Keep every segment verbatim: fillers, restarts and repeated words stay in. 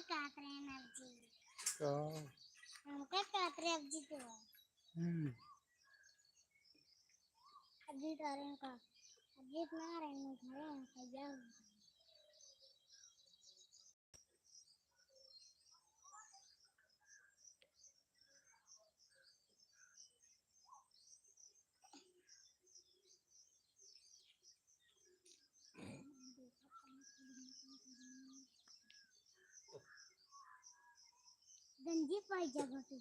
कहत रहे हैं अब जी। का? हमका कहत रहे अब जी तो। हम्म। अब जी तो रहे हैं का? अब जी तो ना रहे हैं, घरे हैं, तैयार हो। गंजी पाई जगह पे।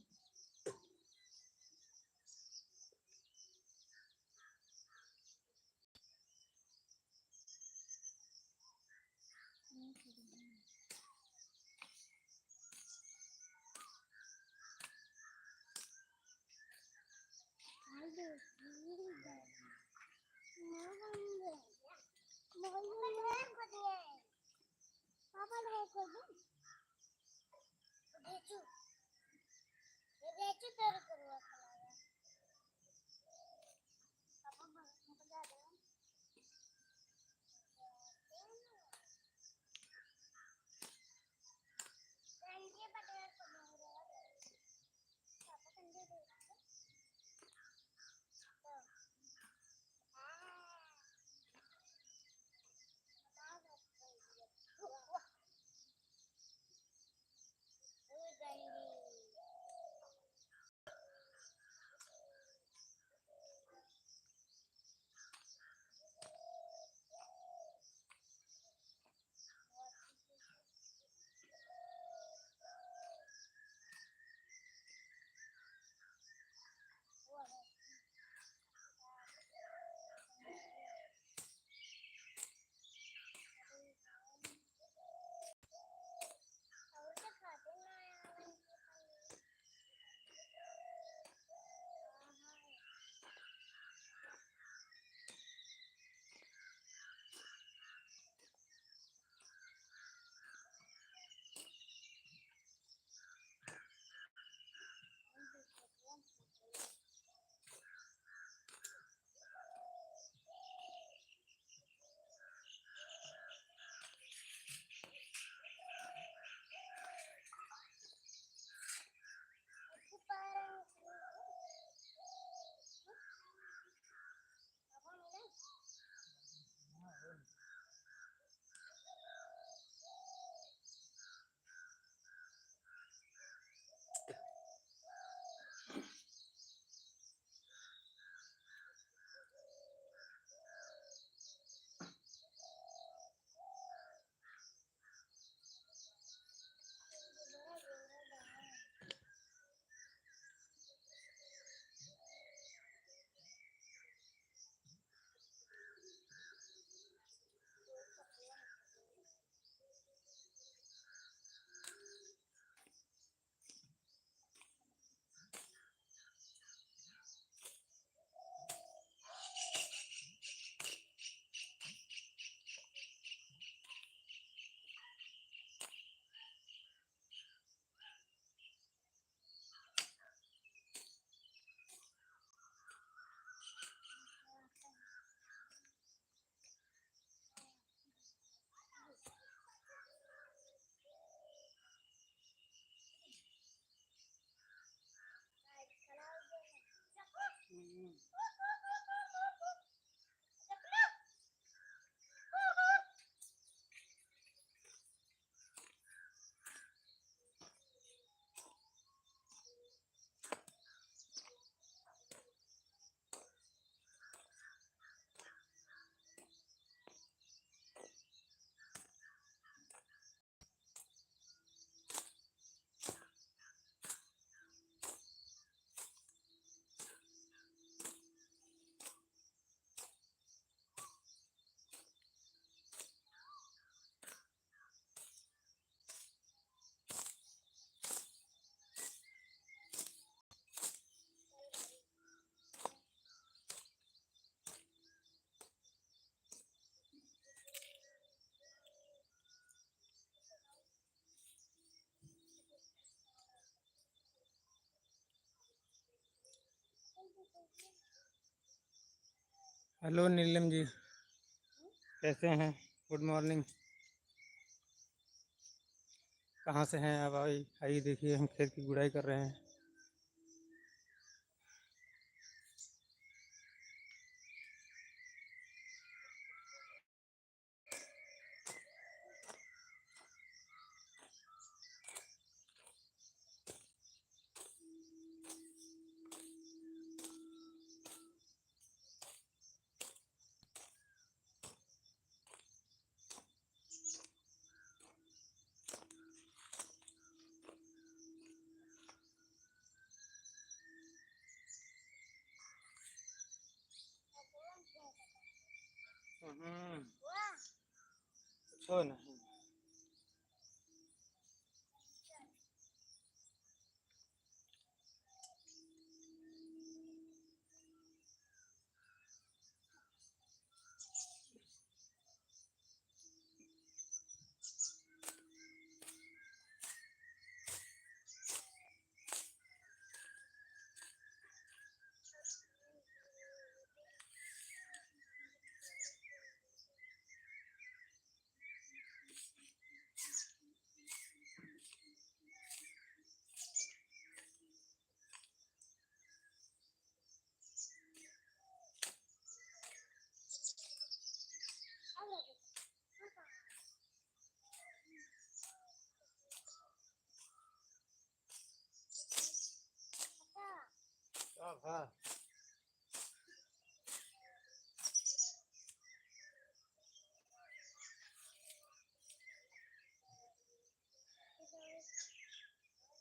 हेलो नीलम जी, कैसे हैं? गुड मॉर्निंग। कहाँ से हैं आप? आई, आइए देखिए, हम खेत की गुड़ाई कर रहे हैं। हम्म। छो नहीं।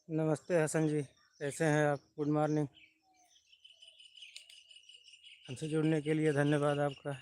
नमस्ते हसन जी, कैसे हैं आप? गुड मॉर्निंग। हमसे जुड़ने के लिए धन्यवाद आपका।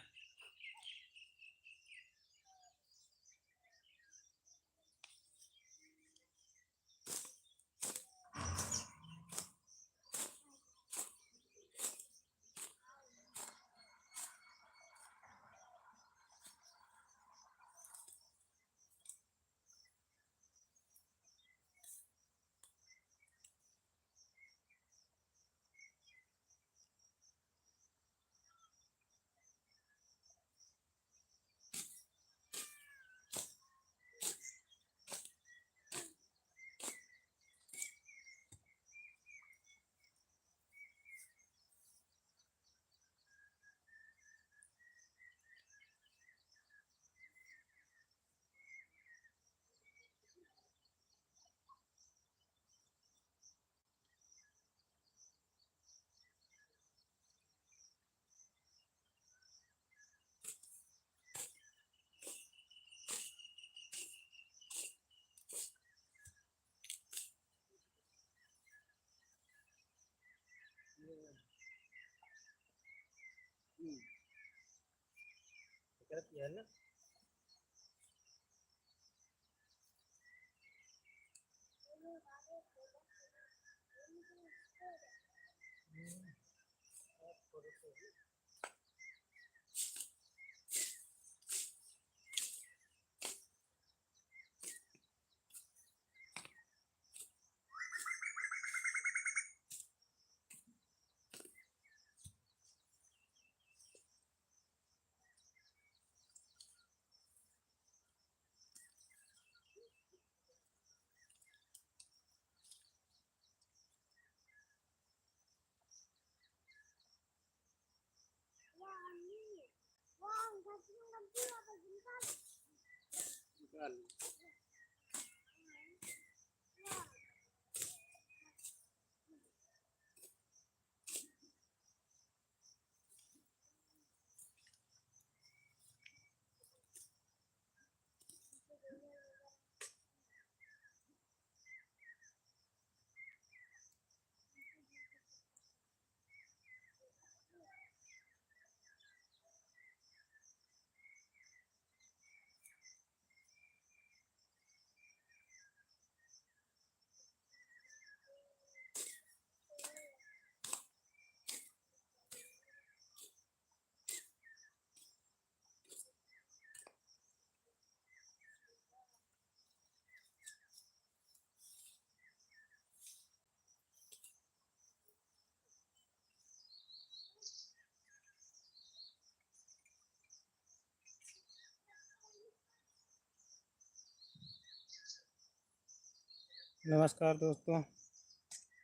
नमस्कार दोस्तों,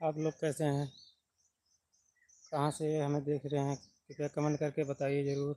आप लोग कैसे हैं? कहाँ से हमें देख रहे हैं, कृपया comment करके बताइए ज़रूर।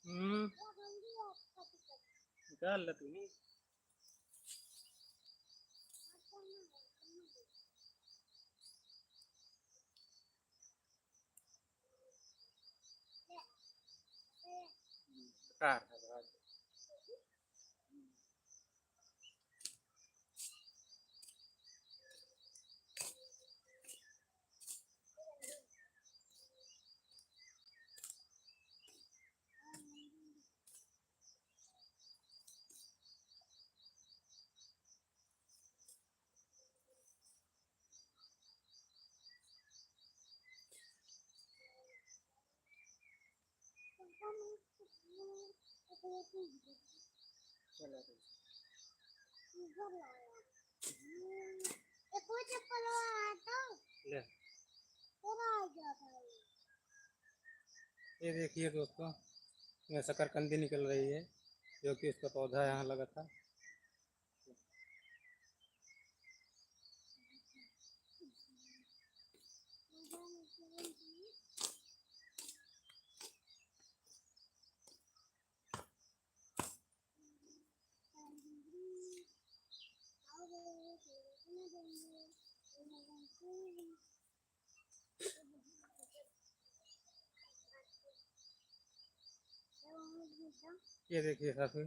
हम्म। निकाल ले तू ही। बेकार है भाई। ले। ये देखिए दोस्तों, ये शकरकंदी निकल रही है, जो कि उसका पौधा यहाँ लगा था। ये देखिए साथी,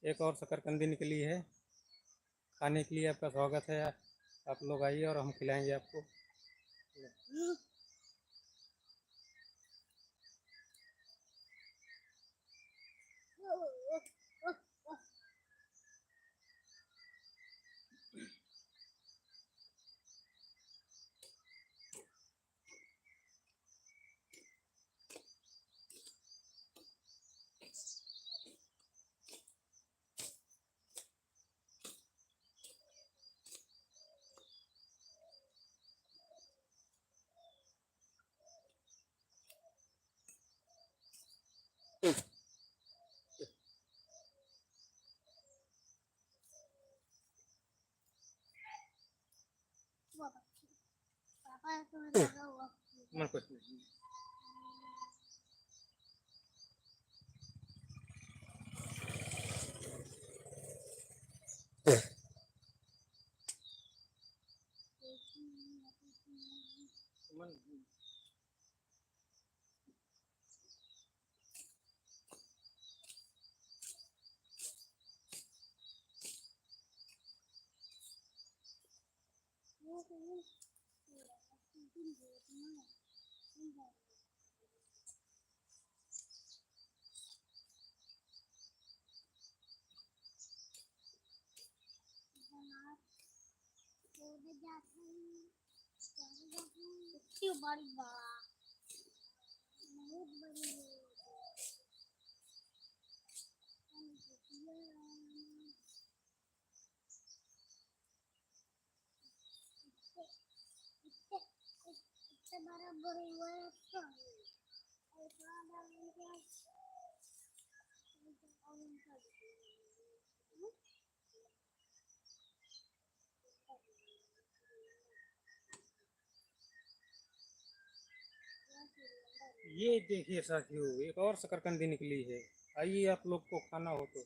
एक और शकरकंदी निकली है। खाने के लिए आपका स्वागत है। आप लोग आइए और हम खिलाएंगे आपको। पापा, तुम्हें लगा हुआ। मन कुछ नहीं। इतनी बड़ी बा। बहुत बड़ी है। इतने, इतने, इतने बड़ा बड़ा हुआ है तो। और इतना बड़ा हो गया। और इनका ये देखिए साथियों, एक और शकरकंदी निकली है। आइए, आप लोग को खाना हो तो।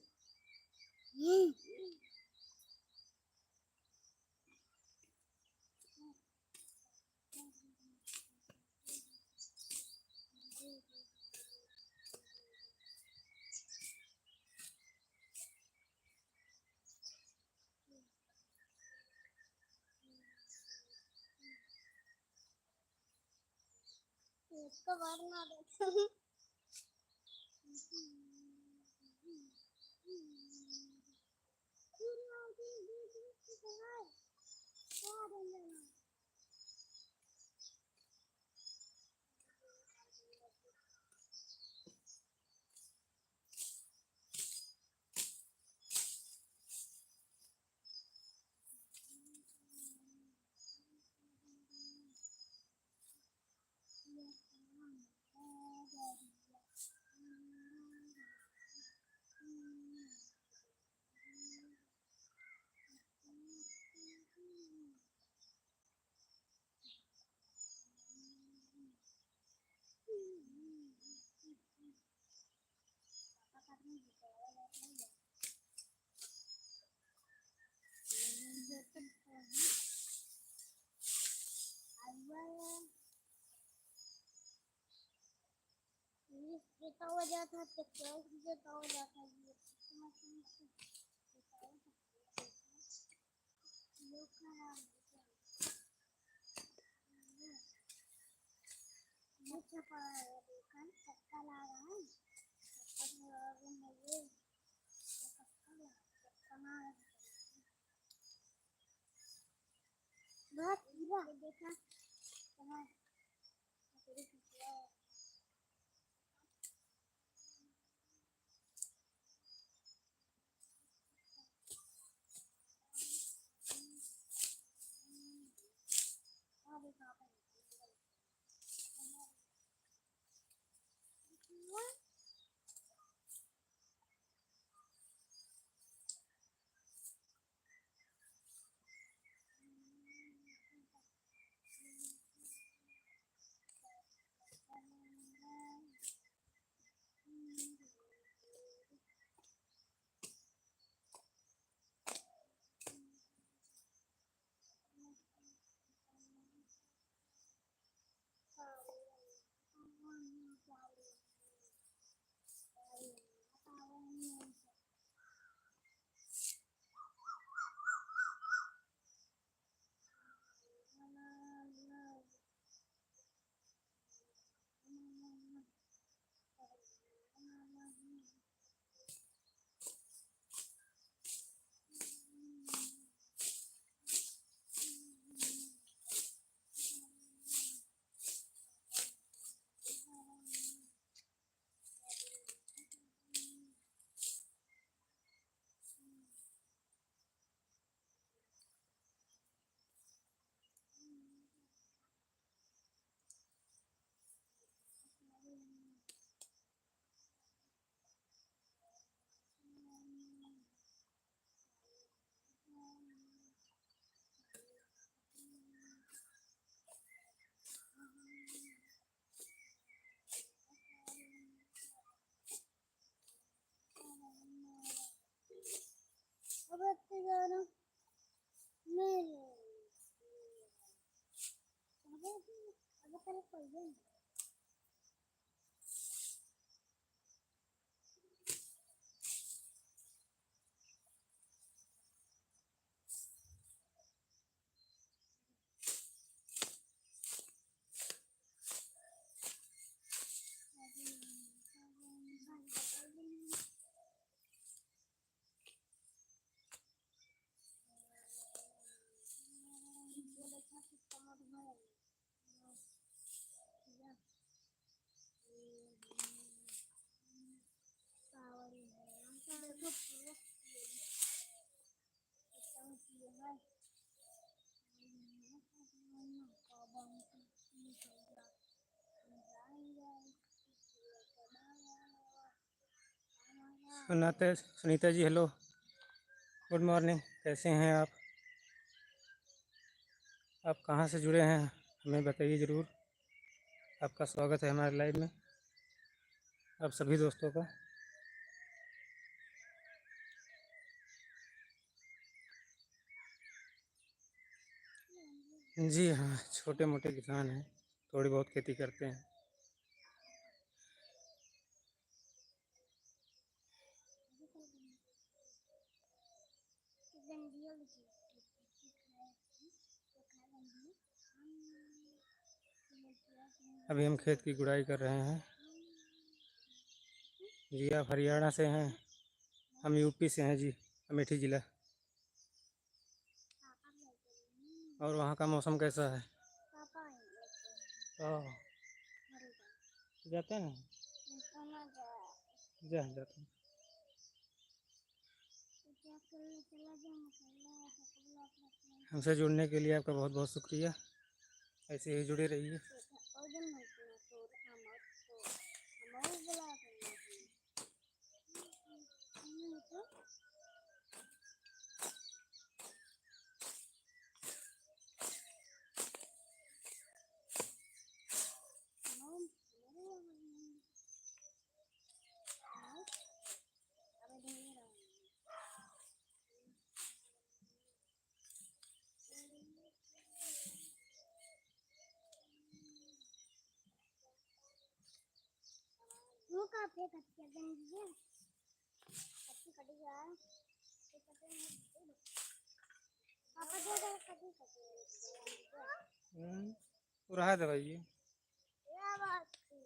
इसको बाहर ना देते। ये तो हो जाता है, तो क्या हो जाता है, ये तो मशीन से, ये तो हो जाता है। ये खराब हो गया। ये छपा है, देखा, चक्का ला रहा है। चक्का ला रहा है, ये चक्का ला, चक्का ला रहा है। बहुत हीरा। ये देखा, कहाँ? अब इतने ज्यादा नहीं। अब, अब कल पहले सुनाते, सुनीता जी, hello, good morning, कैसे हैं आप? आप कहाँ से जुड़े हैं, हमें बताइए ज़रूर। आपका स्वागत है हमारे live में, आप सभी दोस्तों का। जी हाँ, छोटे मोटे किसान हैं, थोड़ी बहुत खेती करते हैं। अभी हम खेत की गुड़ाई कर रहे हैं। जी, आप हरियाणा से हैं, हम यूपी से हैं जी, अमेठी जिला। और वहाँ का मौसम कैसा है? हाँ, जाते हैं। जा, जाते हैं। हमसे जुड़ने के लिए आपका बहुत बहुत शुक्रिया। ऐसे ही जुड़े रहिए। वो का फेंक हत्या गंज गया। अच्छी कटी गया। पापा दे दे, कटी कटी। हम्म, वो रहा दवाई ये। क्या बात थी?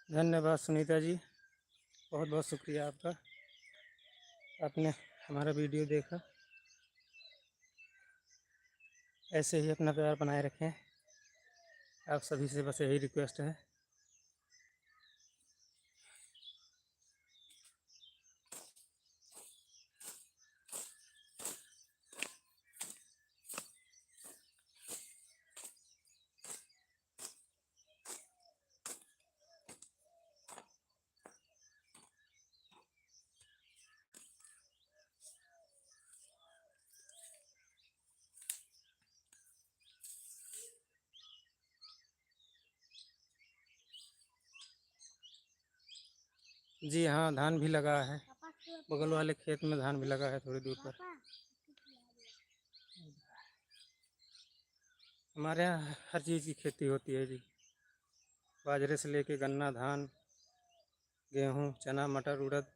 धन्यवाद सुनीता जी, बहुत बहुत शुक्रिया आपका, आपने हमारा वीडियो देखा। ऐसे ही अपना प्यार बनाए रखें, आप सभी से बस यही रिक्वेस्ट है। जी हाँ, धान भी लगा है, बगल वाले खेत में धान भी लगा है थोड़ी दूर पर। हमारे यहाँ हर चीज़ की खेती होती है जी, बाजरे से लेके गन्ना, धान, गेहूँ, चना, मटर, उड़द।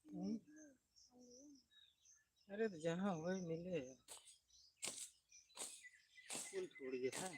हम्म। अरे तो जहाँ होए मिले, फूल छोड़ गया है।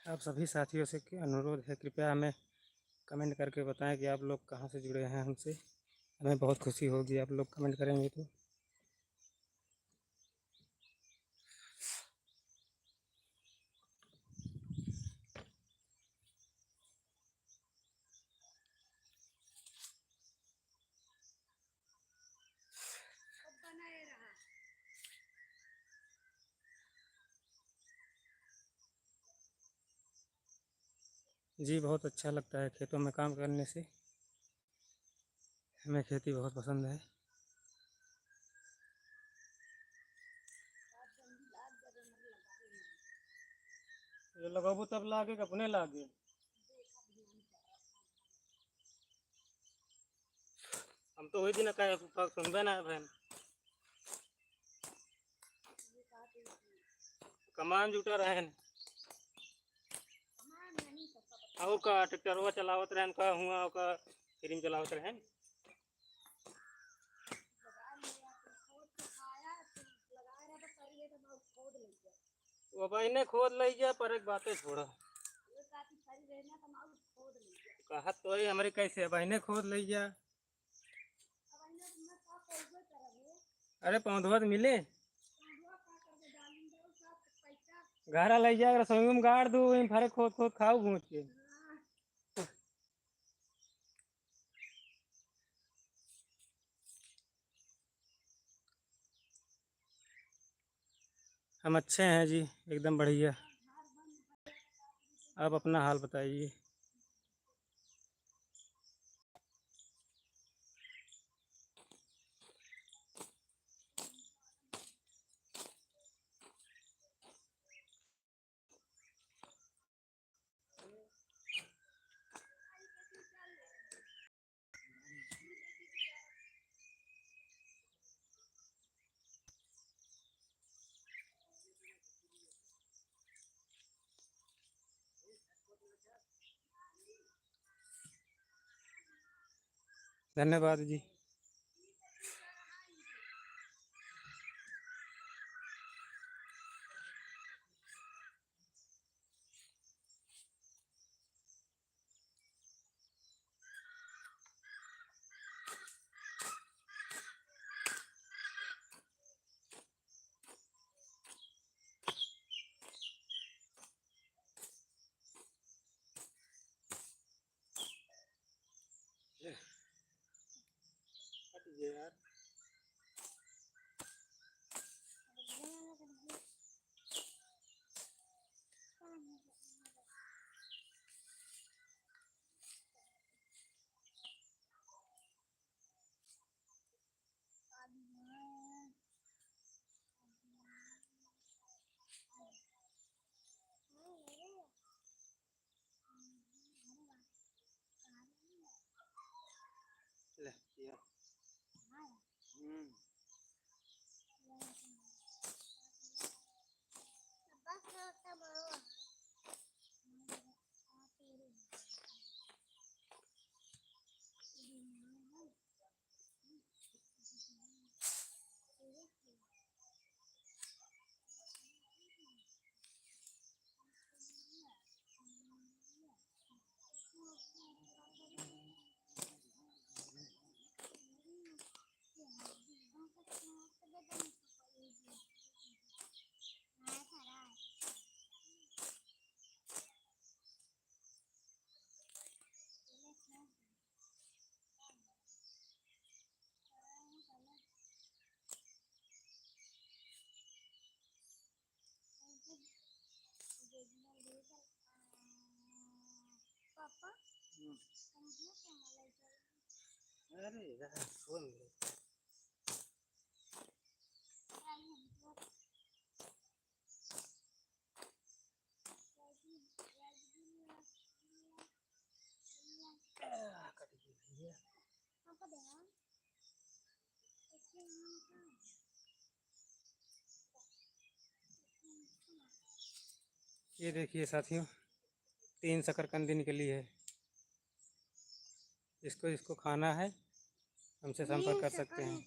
आप सभी साथियों से कि अनुरोध है, कृपया हमें comment करके बताएं कि आप लोग कहाँ से जुड़े हैं हमसे। हमें बहुत खुशी होगी आप लोग comment करेंगे तो। जी, बहुत अच्छा लगता है खेतों में काम करने से। हमें खेती बहुत पसंद है। ये लगाबू तब लागे कि अपने लागे? हम तो वही दिन कहे, फूफा सुनबे ना बहन। कमान जुटा रहन। और का ट्रैक्टरवा चलावत रहन, का हुआ का फ्री में चलावत रहन। वो बहिने खोद लई जा, पर एक बातें छोड़ा। कहत तो है हमरे कैसे बहिने खोद लई जा। अरे पौधवा तो मिले। घरा लई जा, रसोई में गाड़ दू, वहीं फरे खोद खोद खाऊ भूज के। हम अच्छे हैं जी, एकदम बढ़िया। आप अपना हाल बताइए। धन्यवाद जी। ले, ये। हम्म। पापा, हम्म। अरे यार, फोन ले। आ, कट गई भैया। ये देखिए साथियों, तीन शकरकंदी निकली है। इसको, इसको खाना है, हमसे संपर्क कर सकते हैं।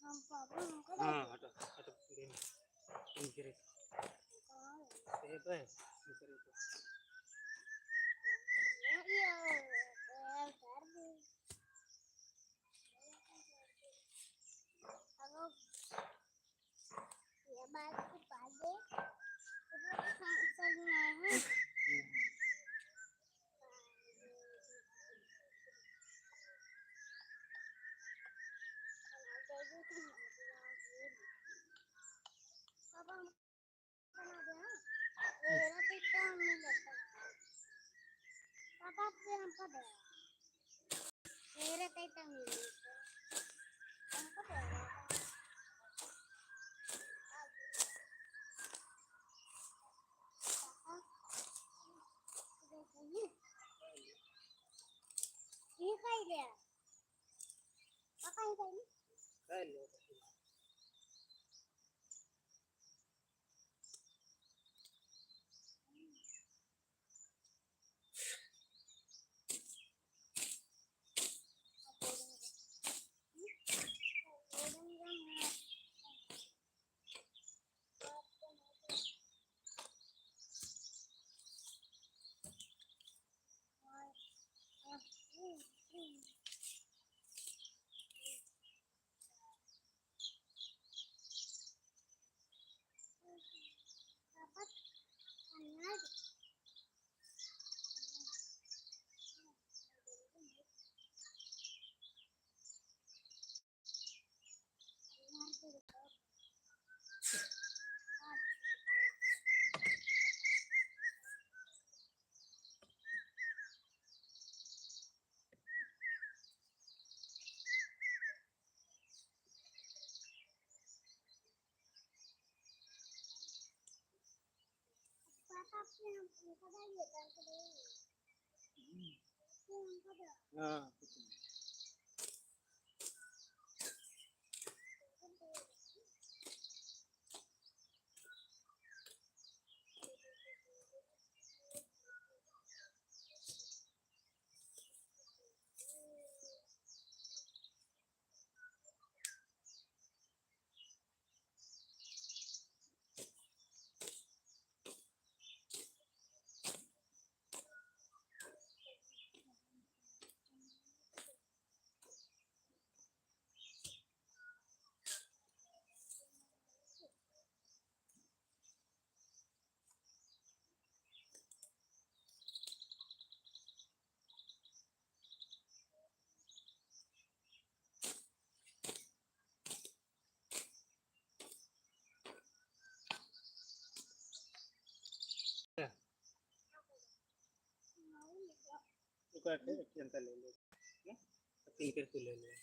हम पापा हमको हाँ, हटो, हटो, दिन, दिन गिरे। कहाँ है? ये तो है, ऊपर ही तो। ये, ये, ये, ये, ये, ये बात को पा दे, तो वो तो सम-, समझ में आया है। पापा, हम बना दे, हाँ? ये ना तो काम नहीं करता। पापा, आपसे हमको दे। मेरे कई तंग नहीं है। हमको तो आ रहा था। ये खाई लिया। पापा, ये खाई लिया। हाँ, कुछ नहीं। ओकर से एक जनता ले ले। ना? तीन करके ले ले।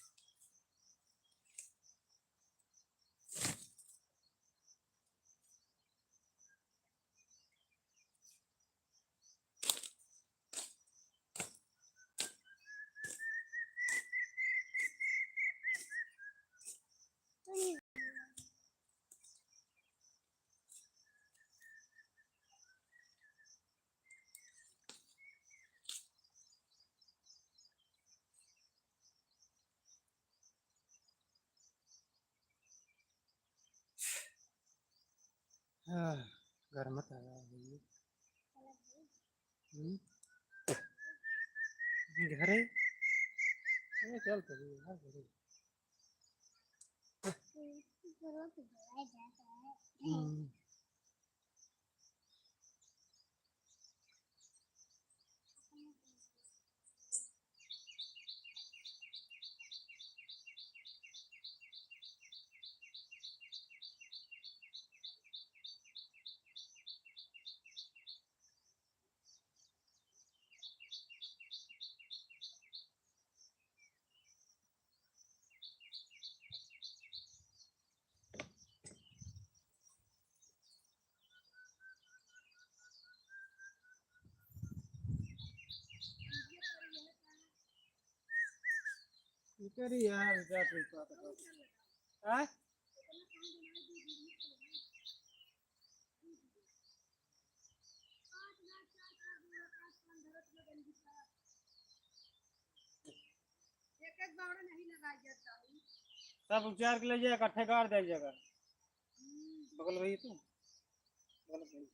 हाँ, घर मत आया है ये। हम्म? घरे? अरे चल तो भी यार, घरे। हम्म। ठीक है रे यार, जा ठीक बात है। हाँ? सब उचार के ले जाए, इकट्ठे गाड़ दे जगह। बगल भाई तू, बगल भाई।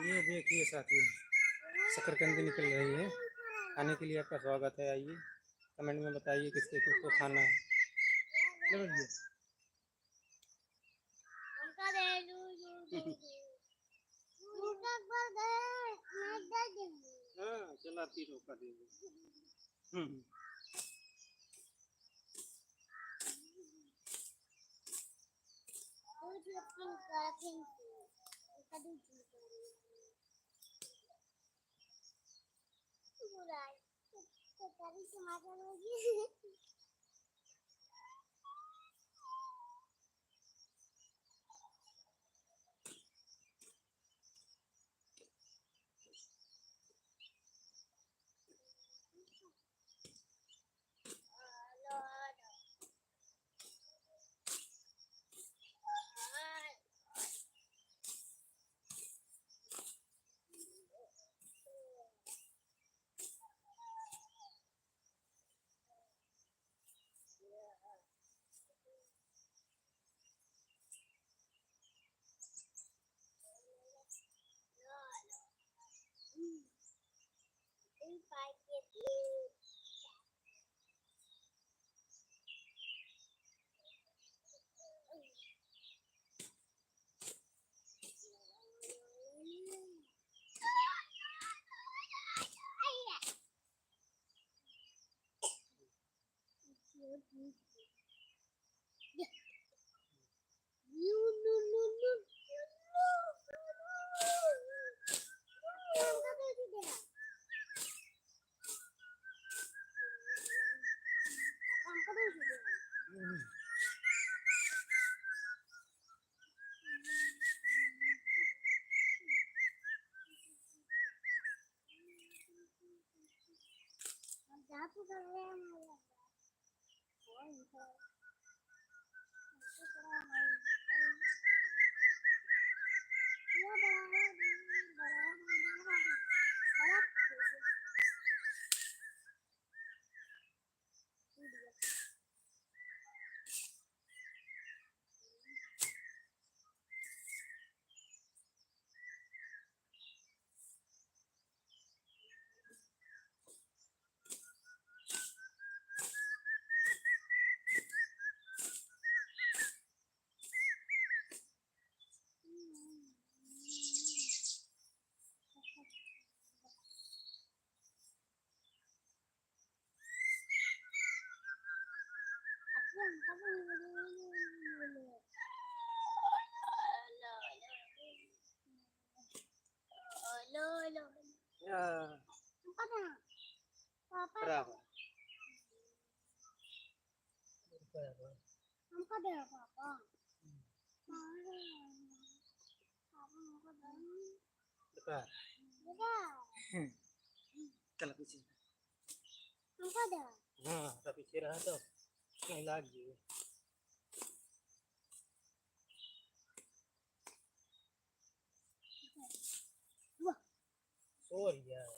ये देखिए साथी, शकरकंद निकल रही है। खाने के लिए आपका स्वागत है, आइए, कमेंट में बताइए किसको किसको खाना है। ले भैया। हमका दे, दू, दू, दू, दू। हमका एक बार दे, मैं दे दूँगी। हाँ, चला फिर ओका दे दे। हम्म। दू ठो पिंक, पिंक। हमका दू ठो। बुराई। तो तभी टमाटर होगी। पापा। बराबर। हमको दे पापा। पापा, हमको दे। देखा? देखा? चल पीछे। हमको दे। हाँ, तो पीछे रहा तो नहीं लाग गई। वाह। सो यार।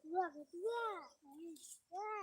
बेटुआ, बेटुआ, बेटुआ।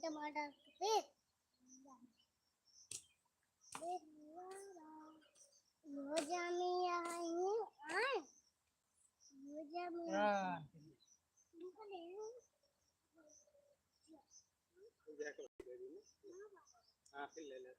टमाटर के पेड़। यो जामिया है, आए। यो जामिया। हाँ। हाँ, फिर ले ले।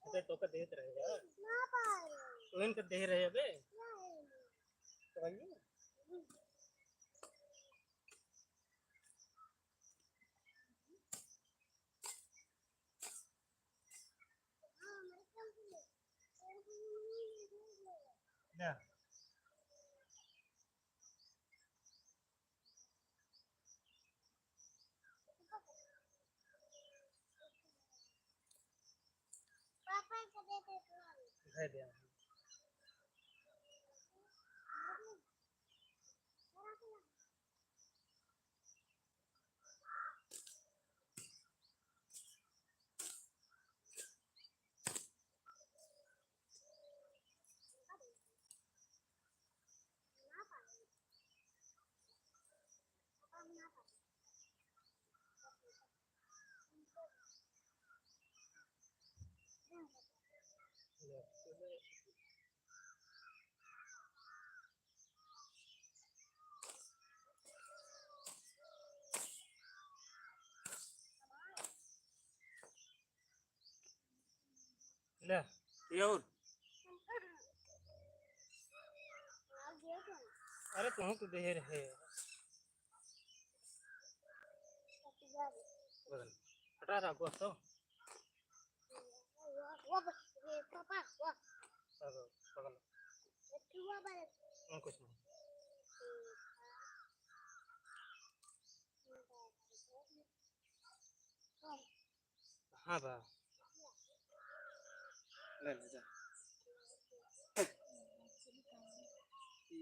अबे तोका देत रहे यार। ना पाए। तू इनका दे रहे अबे। नहीं। तो भाई। ले। दे दे। ले, ये और। अरे, तुहूँ तो देहे रहे। बदल। हटा रहा, बस तो। पकड़, पकड़। उनको सुन। हाँ बा। ले ले जा।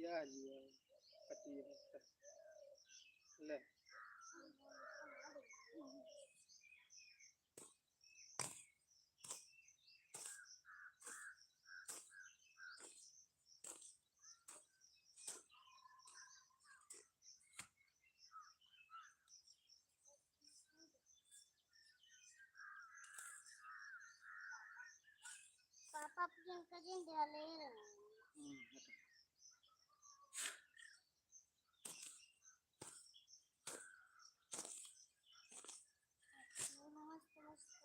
या लिया, पति है। ले। पापा प्रियंका जी ढले रहे। हम्म, हटा। मस्त, मस्त।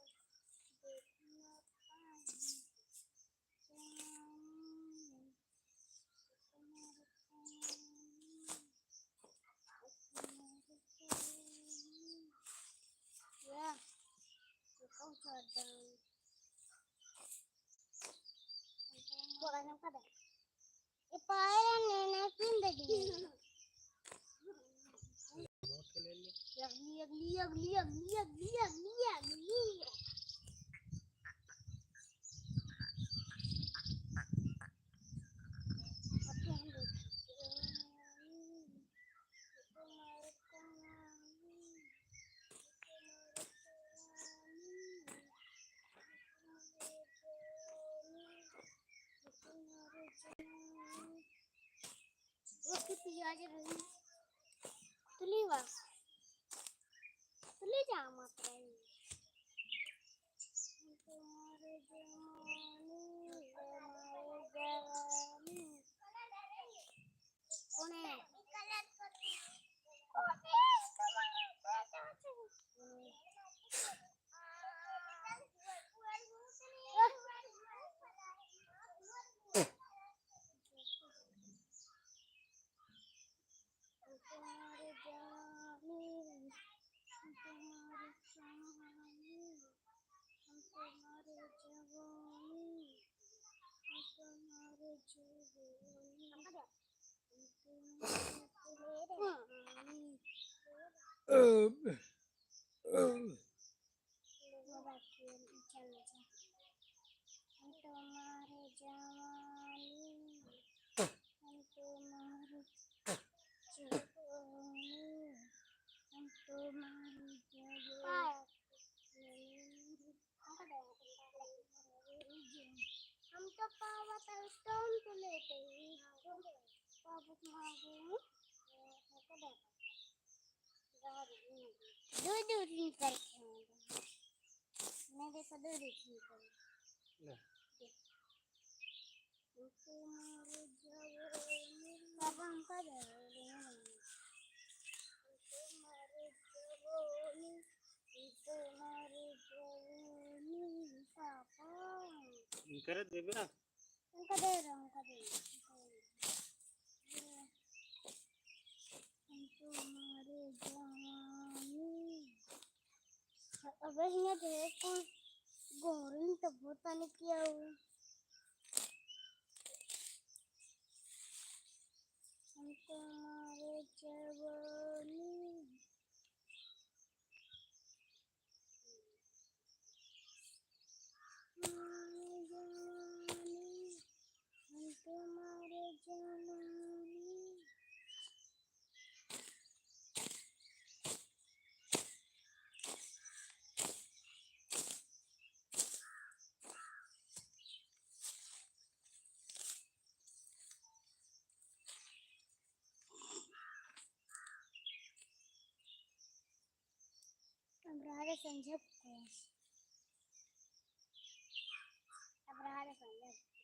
या, ये कौन सा दल? बोला ना कदम। ये पायल ने ना पिन दे दी। अगली, अगली, अगली। ओके, पियाज रही। तुली वा। तुली जा मत रही। तुम्हारे जवानी, तुम्हारे जवानी। कौन है? तुम्हारे जवानी, तुम्हारे जवानी, हम तुम्हारे जवानी, हम तुम्हारे जवानी, हम तुम्हारे जवानी। हम तुम्हारे जवानी, हम तुम्हारे जवानी, हम तुम्हारे जवानी। हम तो पावा तो हम तो लेते ही। पावा तो मांगू। दो दो दिन करके। मैं देखो दो दो दिन कर। ले। पापा हमका दे रहे हैं। पापा। इनकरे देबे ना। उनका दे रहा हूँ, उनका दे रहा हूँ। हम तुम्हारे जवानी। अबे हियाँ देख कौन गोरन तो बहुत पानी किया हो। हम तुम्हारे जवानी। अब रहा रे संजय को। अब रहा रे संजय।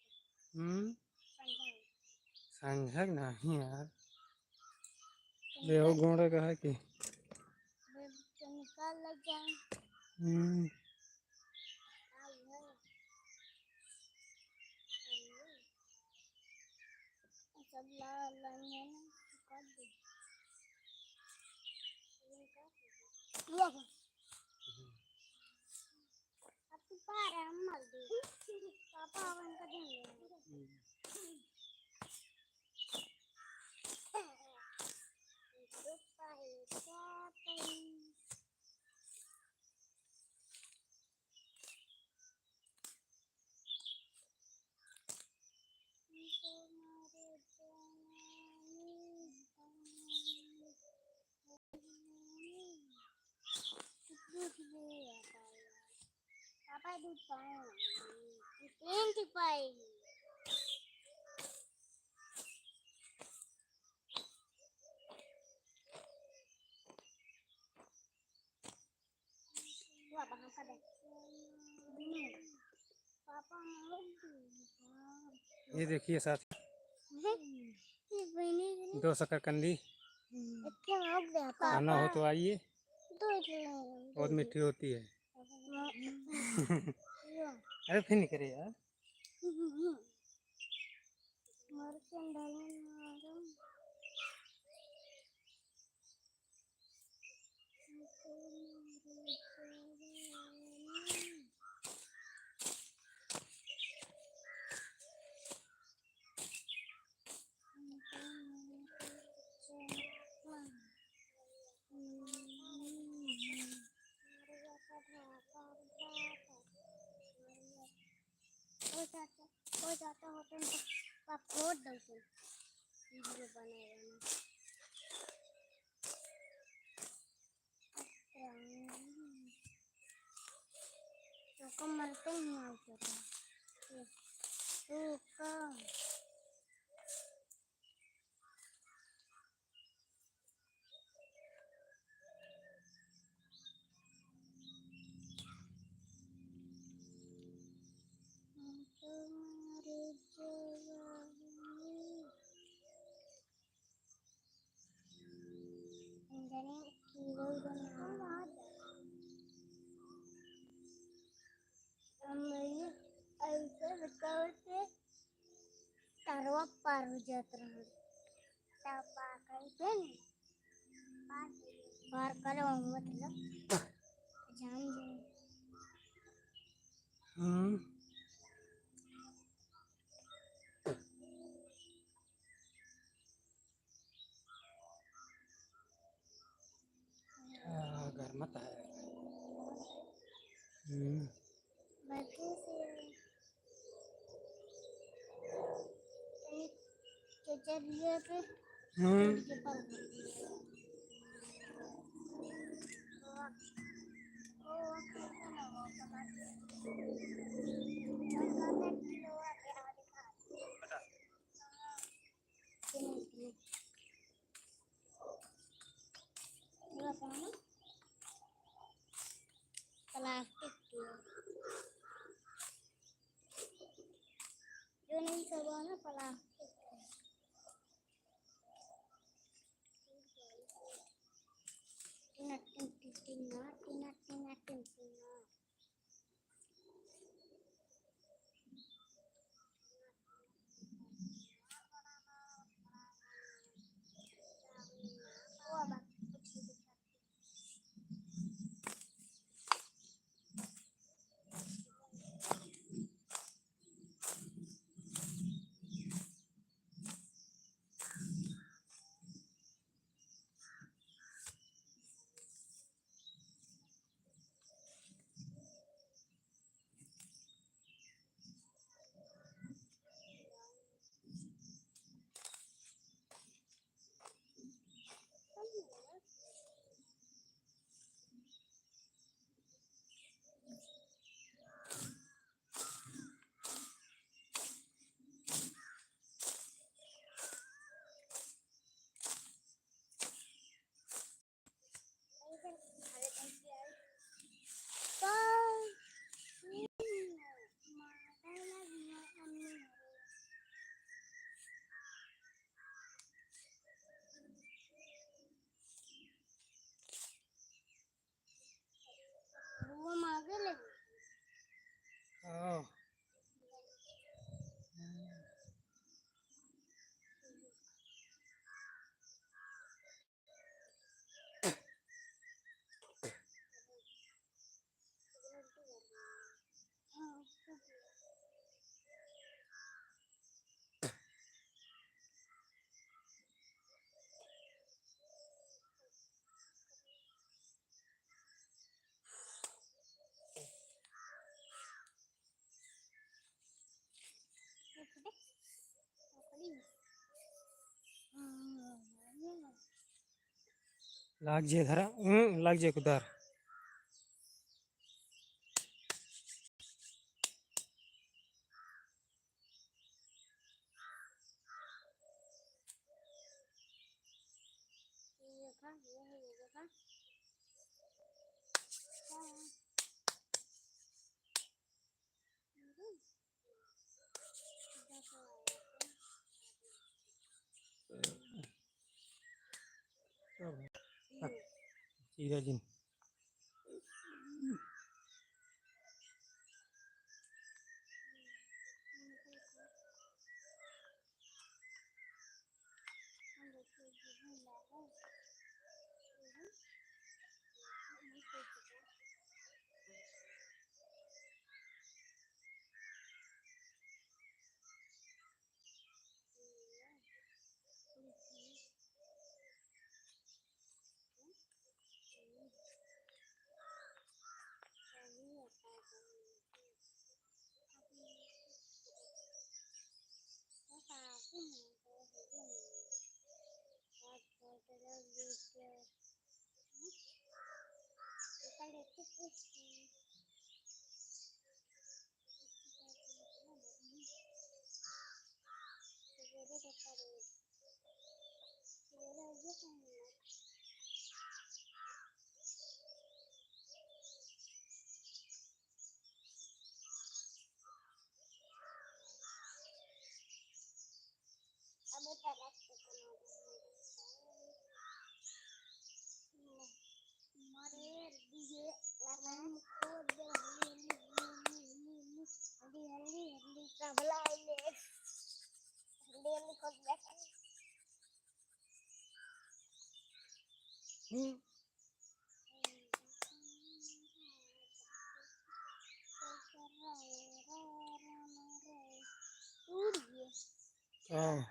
हम्म? संघक नहीं यार। देखो गोड़े का है कि? तो निकाल लग जाए। हम्म। सब ला-, लाइन है ना, तो काट दे। ये कर दे। अब तू पा रहा है, हम मर गए। पापा, अब इनका ध्यान देना। हम्म। दूध ले आता है। पापा दूध पाए। तीन टिपाई। ये देखिए साथ, दो शकरकंदी, खाना हो तो आइए, बहुत मीठी होती है। अरे फिर नहीं करे यार। हो जाता, हो जाता होता तो आप फोड़ दो, वीडियो बनाए रहना। तो कम मरते ही मार देता। तो का हम ऐसे रुकावट से तरवा पार हो जात रहल। तब पार करते न, पार, पार करे हो मतलब जान जाए। हम्म। हाँ, गरमत है। हम्म। बाकी से तनी केचप लिया पे हम्म। के पास। वो, वो, वो, वो, प्लास्टिक के। जो नहीं सब है ना प्लास्टिक के। टिना टिन टिन टिना, टिना टिना टिन टिना। लाग जे धरा, हम्म, लाग जे कुदार। चीरा जिन। हाँ।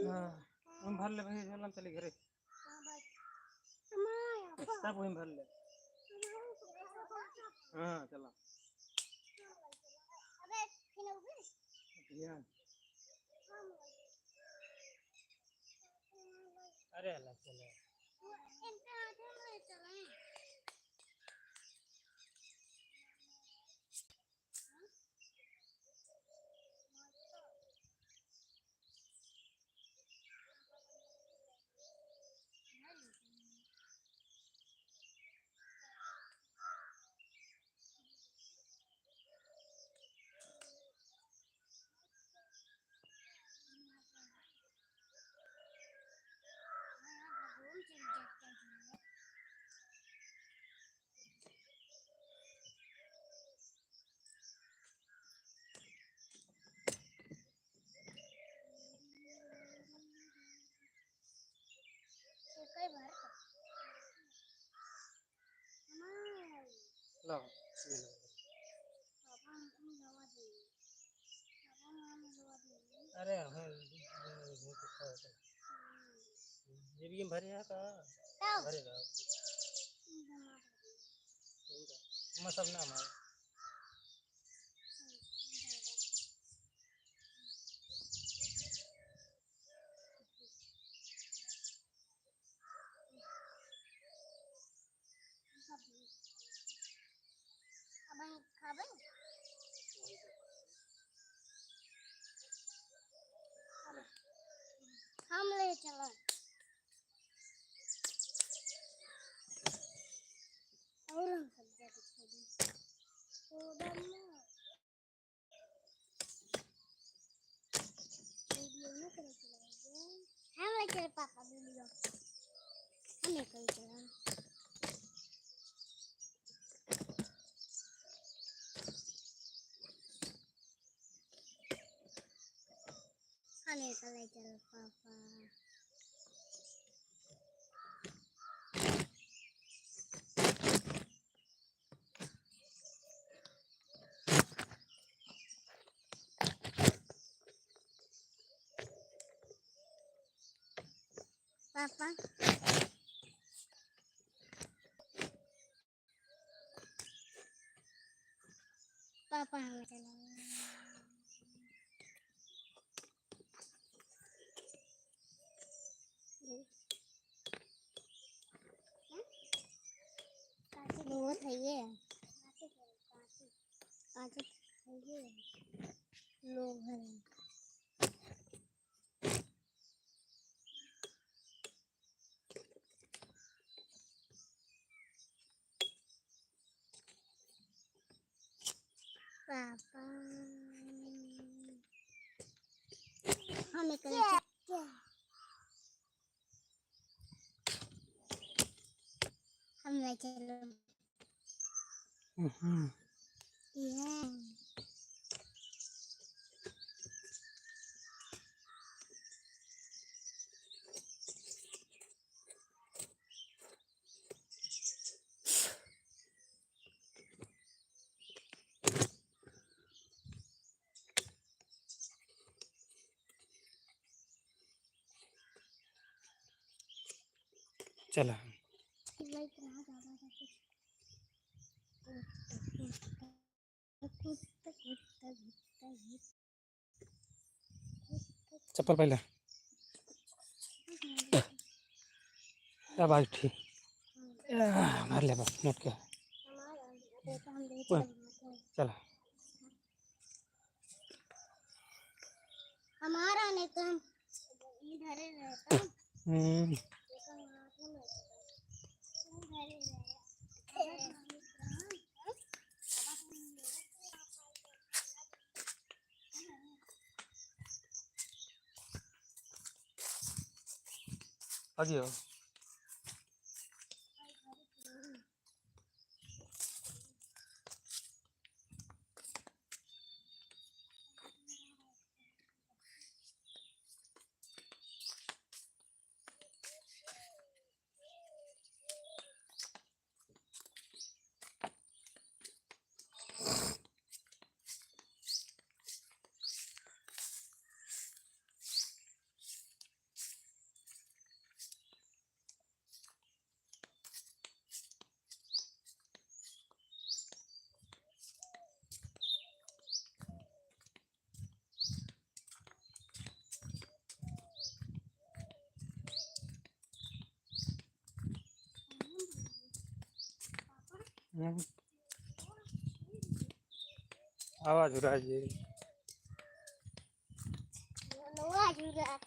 हाँ, हम भर ले भाई, चल, हम चली घरे। सब वहीं भर ले। हाँ, चला। अरे, अलग चले। लो, ये लो। अरे, हाँ, जिंदगी में भरे है का? का? भरे रहो। मतलब ना हमारे। अब हम खाबे? हम ले चला। और हम सब जगह खाबे। तो उधर ना। वीडियो ना करे चलाएंगे। हम लेके पापा वीडियो। हम नहीं करी चला। हम नहीं करे चला पापा। पापा। पापा, हम चला। बहुत है ये। पाँच है ये। लोग हैं। पापा, हम एक क्या? हम नहीं चलो। हम्म। ये। चला। चप्पल पहले। अब आज ठीक। आह, मार ले बस, नेट के। चला। हमारा नहीं तो हम इधर ही रहता। हम्म। आ गया। हम्म। आवाज हो रहा है जी। आवाज हो रहा है।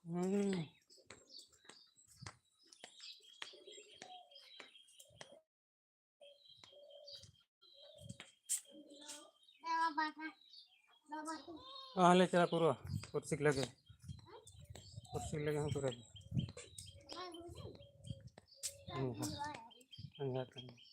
हम्म। हाँ, ले चला पूरा, कुर्सी के लगे, कुर्सी के लगे हम पूरा। हम्म, हाँ। हाँ, हाँ, हाँ।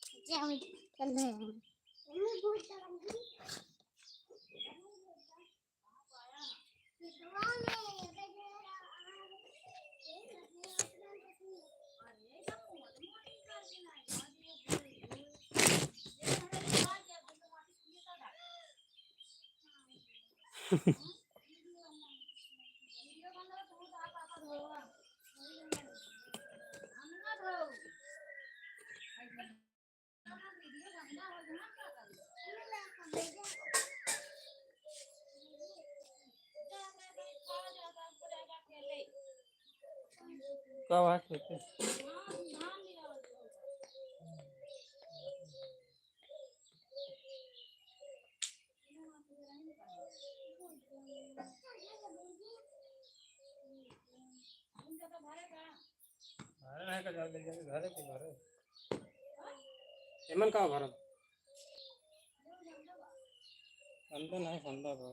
का बात है? घरे रहे का, घर ले जाके घरे के घरे। एमन का भरल? अंदर नहीं, संदा बा।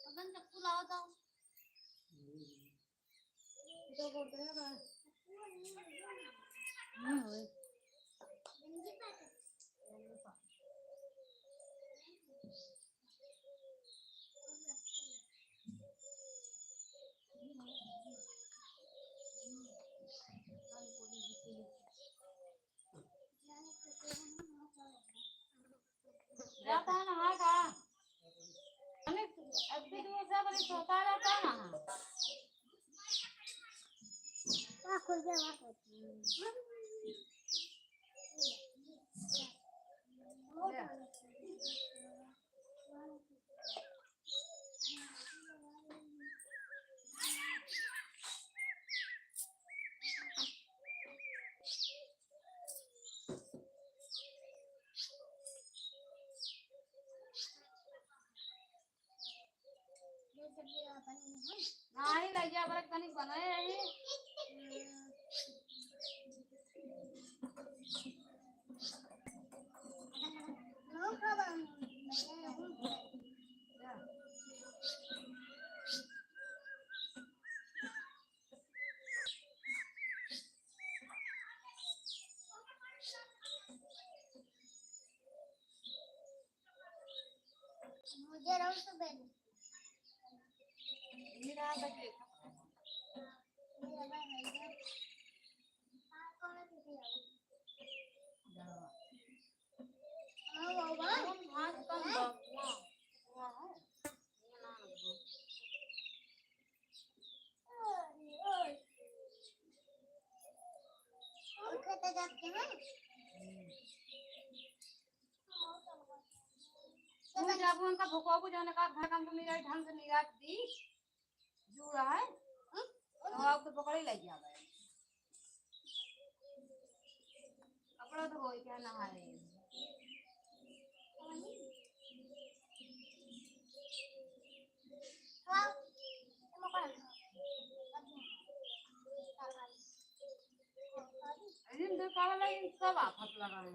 अपन चक्कू लाओ तो। दो बोतल है बा। हम्म, वही। जाता है नहाए का? अभी, अभी दूसरा बड़ी सोता रहता है ना। वाह, खुल गया, वाह, खुल गया। नाही, लइया बरक तनी बनाए रही। मुझे रहो तो बैठ। ये रहा बच्चे। ये रहा, ये रहा। हाँ, बाबा। हाथ कम बा। वहाँ, वहाँ हो। तू जब उनका भुकवाबू, जौन का घर काम तो निगाह ढंग से निगाह दी, जूड़ा है, तो आपको पकड़े ले जावे। कपड़ा धोए के नहाए। अरे, इनके काला लगे, सब आफत लगा है।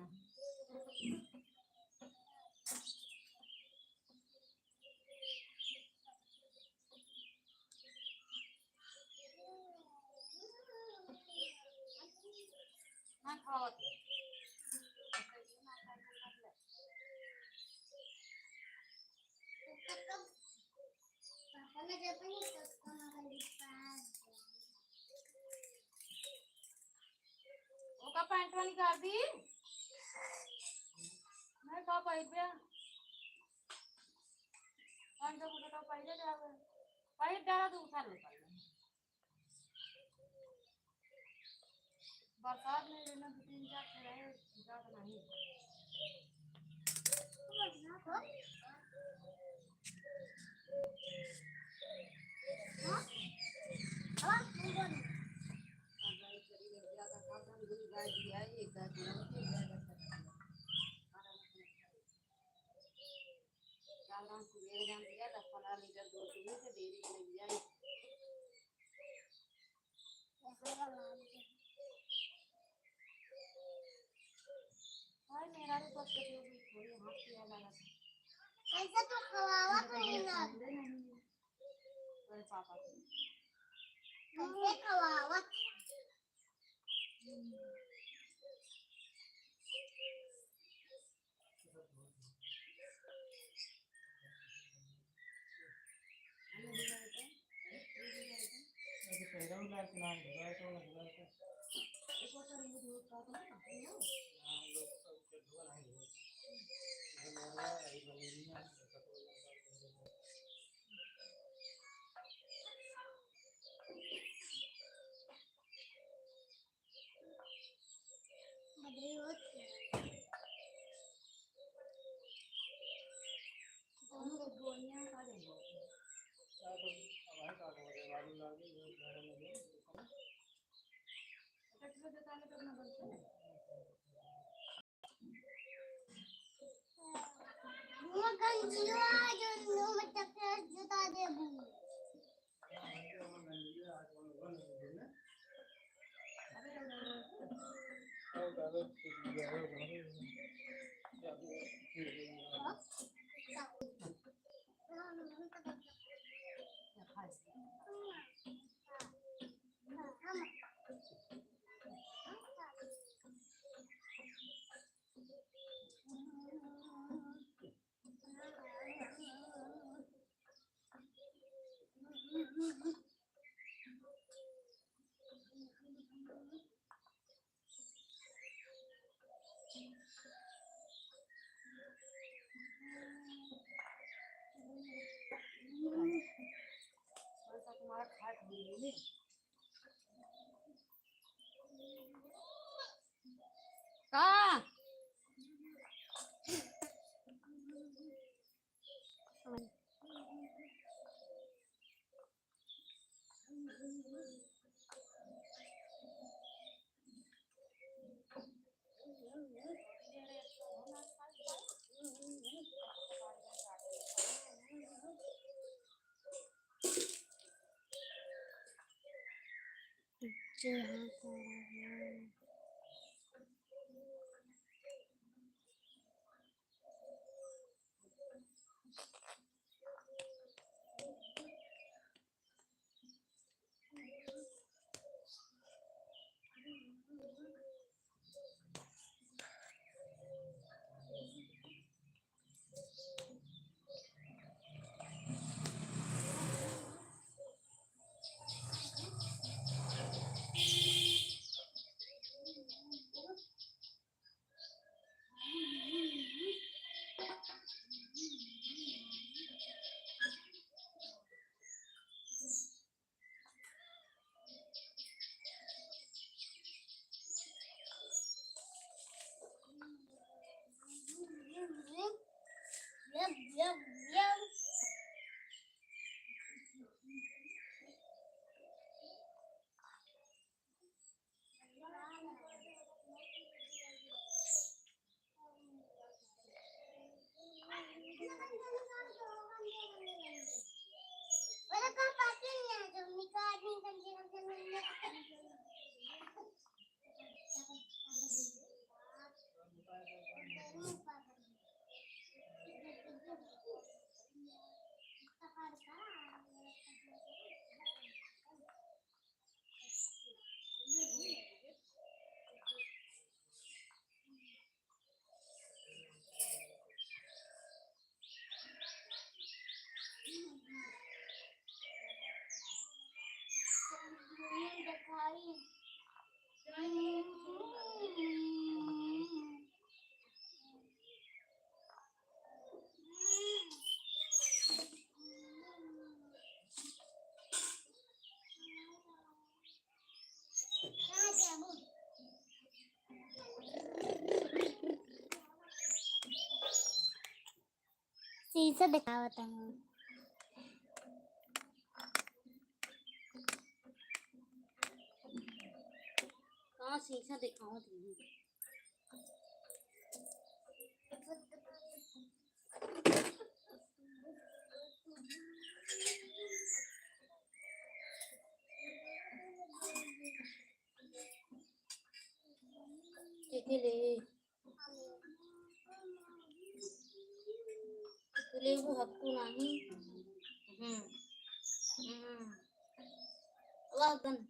ना खावत। ओका पैंटवा निकाल दी। मैं का पहिरबे? पैंट को तो पहिरे जावे। पहिर डाला तो उठा लो पहले। बरसात में भी ना दो तीन चार ठे रहे, ज्यादा नहीं। हाय, मेरा भी बस कभी भी थोड़ी हाथ किया लगा था। ऐसा तो खवावा तो नहीं ना। अरे पापा। कैसे खवावा? वो गंजिया जो नो में चक्कर जुटा दे बू। का? शीशा दिखावत हूँ। कहाँ शीशा दिखावत हूँ? चीटी ले। तू लेबू हक्कू नाही। हम्म। हम्म। वाह, गन।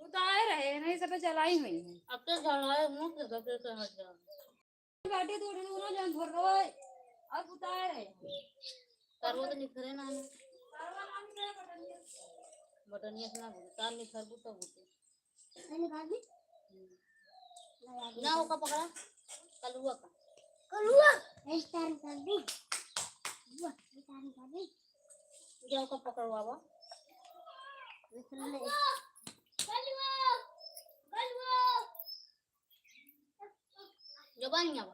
उतार रहे नहीं, सब जलाई हुई है। अब तो जलाए मुंह के गबे के हट जा। बाटे तो उठे उठे जन भर रहे और उतार रहे। तारवा तो निखरे ना है। बटनिया से ना बोले, तार निखरबू तब होते। मैंने निकाल दी। हम्म। ना, ओका पकड़ा, कलुआ का। कलुआ। एक तार निकाल दी। कलुआ, एक तार निकाल दी। जा, ओका पकड़वावा। निकल ले। कलुआ, कलुआ। जबान ना।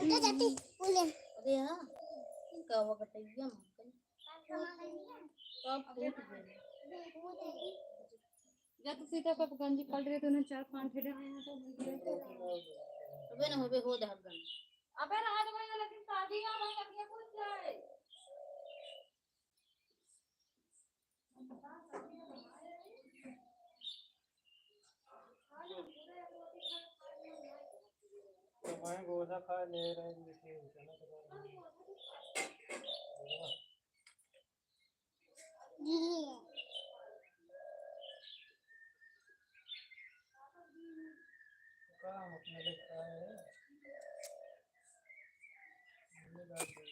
उनका जाती बोले। अरे हाँ, का हुआ बताइए हम। सब टूट गए। जब सीता का गंजी पड़ रही तो उन्हें चार पांच हेडे। अबे ना होबे, हो दे गंजी। अबे रहा दे भाई, लेकिन शादी आ भाई, अभी कुछ जाए। मैं गोदा खा ले रहे हैं, लेकिन इतना तो नहीं। काम अपना लिखता है। ये बात है।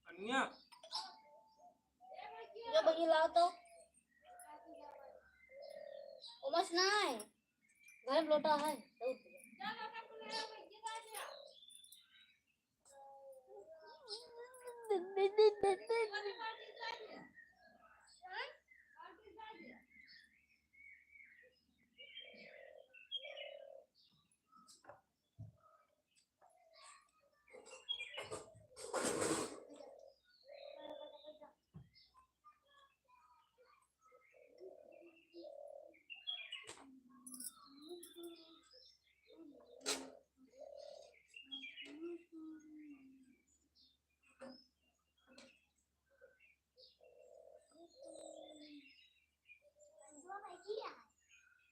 कन्या। जो बगी लाओ तो। उमस ना है। घर में लोटा है।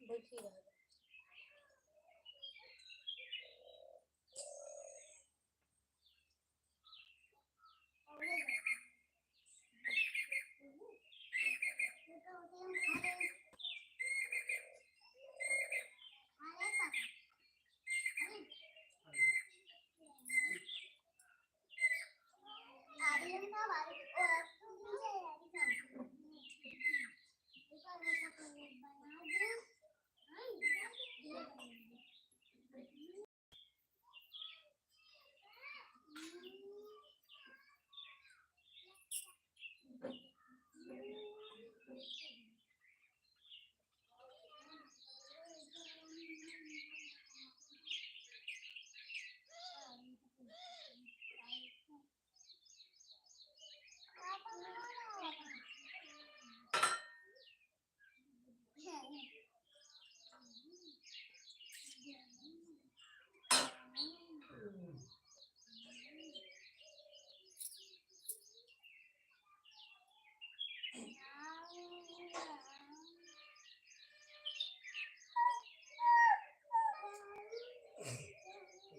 बैठी रह।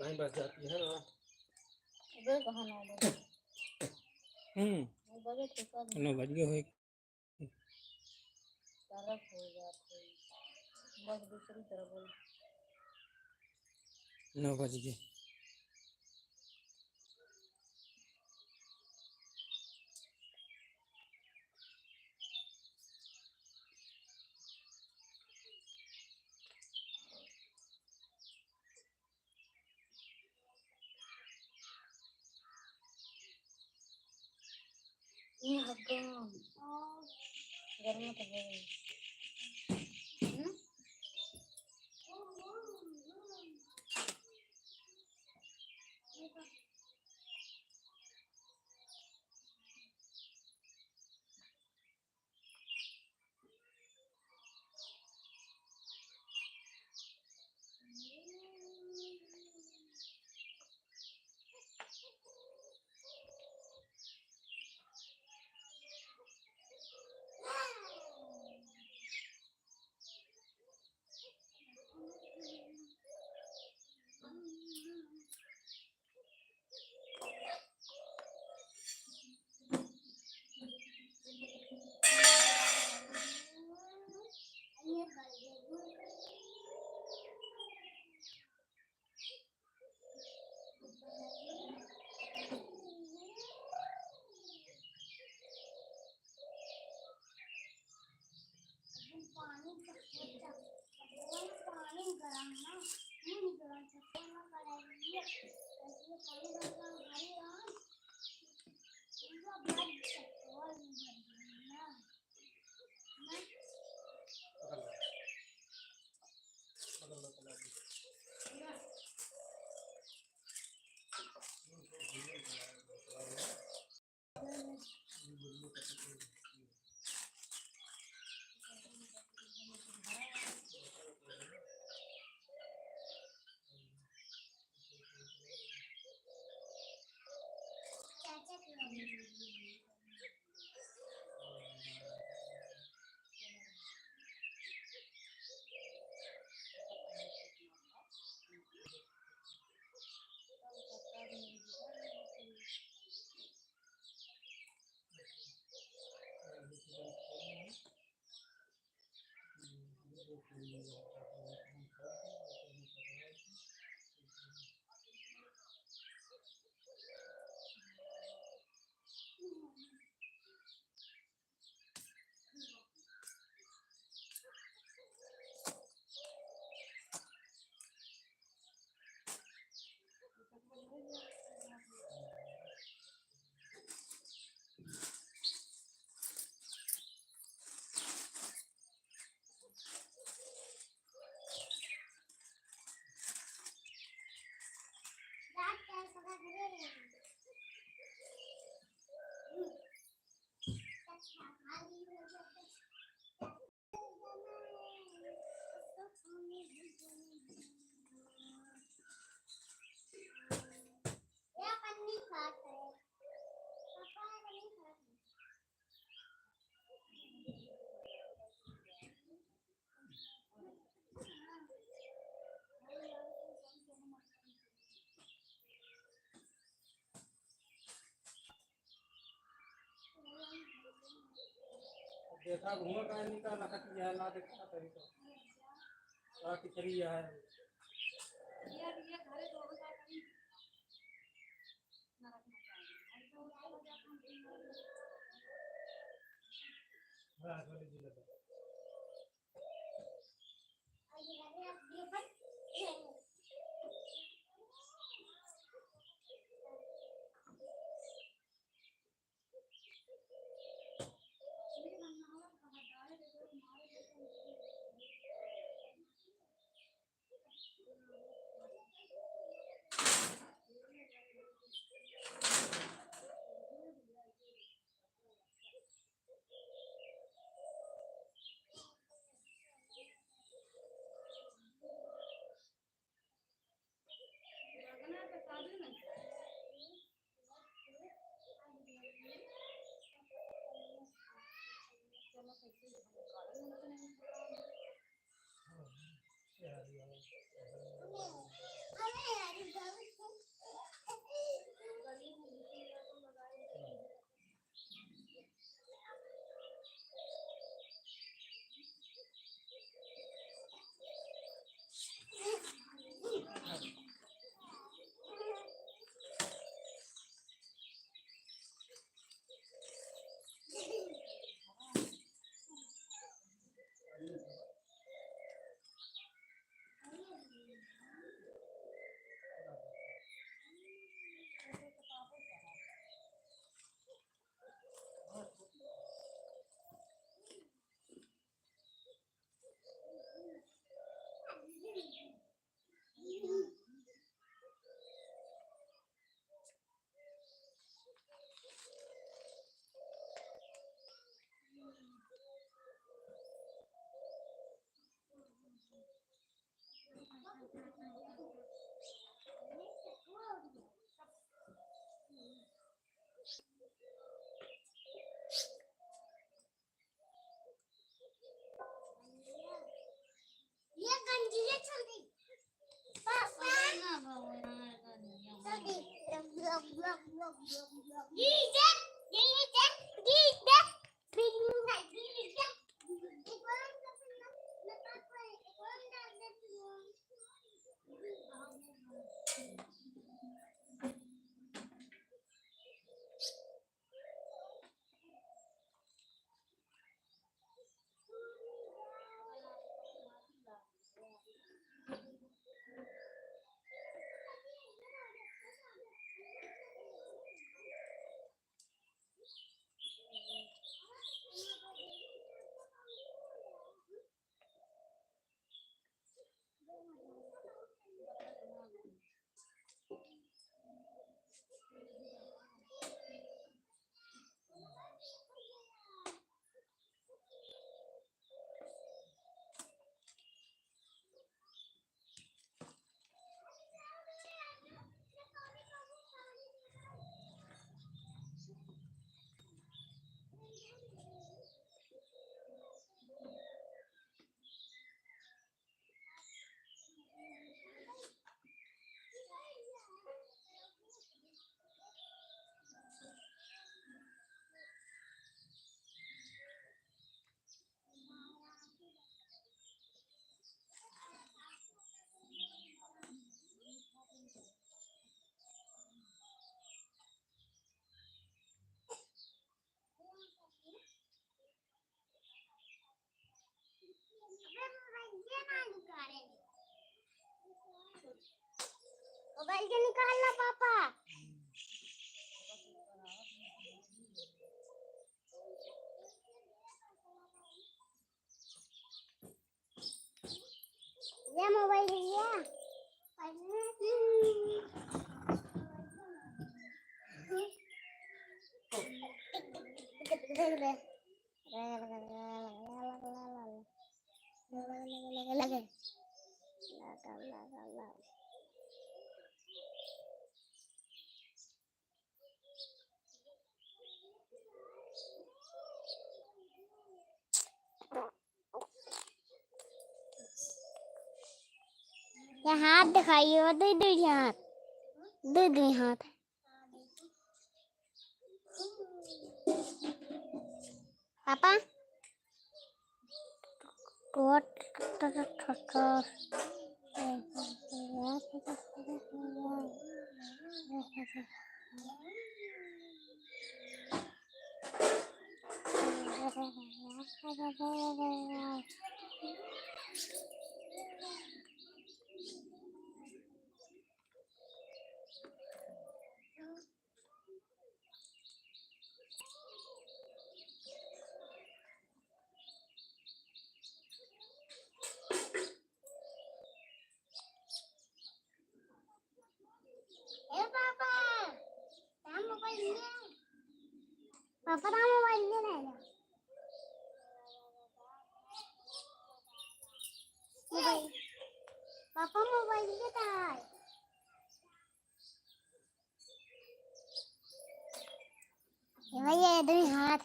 भाई बस जाती है ना। अबे कहाँ नौ बजे? हम्म। नौ बजे तो कब? नौ बज गए होए। तरफ हो जाते। बस दूसरी तरफ बोल। नौ बज गए। ये हगम। गर्मी तो है। हम्म? देखा घूम का निकल ना सकती है, ना देखा कहीं तो। बड़ा किचरी है। हाँ, थोड़ी सी लगा। ये गंजी है, चल दे। पापा। चल दे। मोबाइल के निकाल ला पापा। ये मोबाइल लिया। ये हाथ दिखाइए, वो दे दे हाथ, दे दे हाथ। पापा, ए पापा, तहार मोबाइल ले। पापा, तहार मोबाइल ले ना जा। मोबाइल। पापा, मोबाइल ले तहार। ए भैया, ये दो हाथ।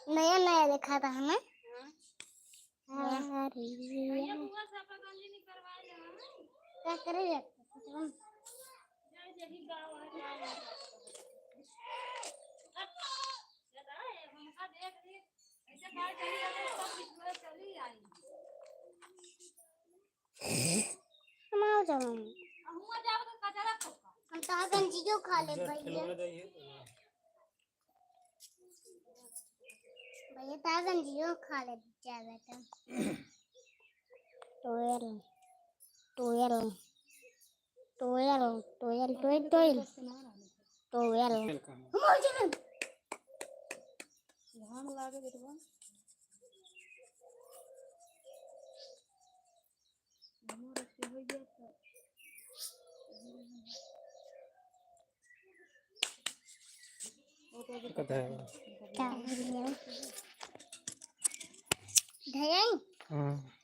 नया नया देखा था हमें। हाँ। हाँ, हाँ, रे। भैया, बुआ से अपन गंजी निकलवा ले, हाँ। का करे जाते? हम आओ जाओ। हम तो गंजियो खा ले भैया। भैया, तार गंजियो खा ले, जा बेटा। टोयल, टोयल, टोयल, टोयल, टोयल, टोयल। टोयल। घाम लागे बेटवा। धयाई? हाँ।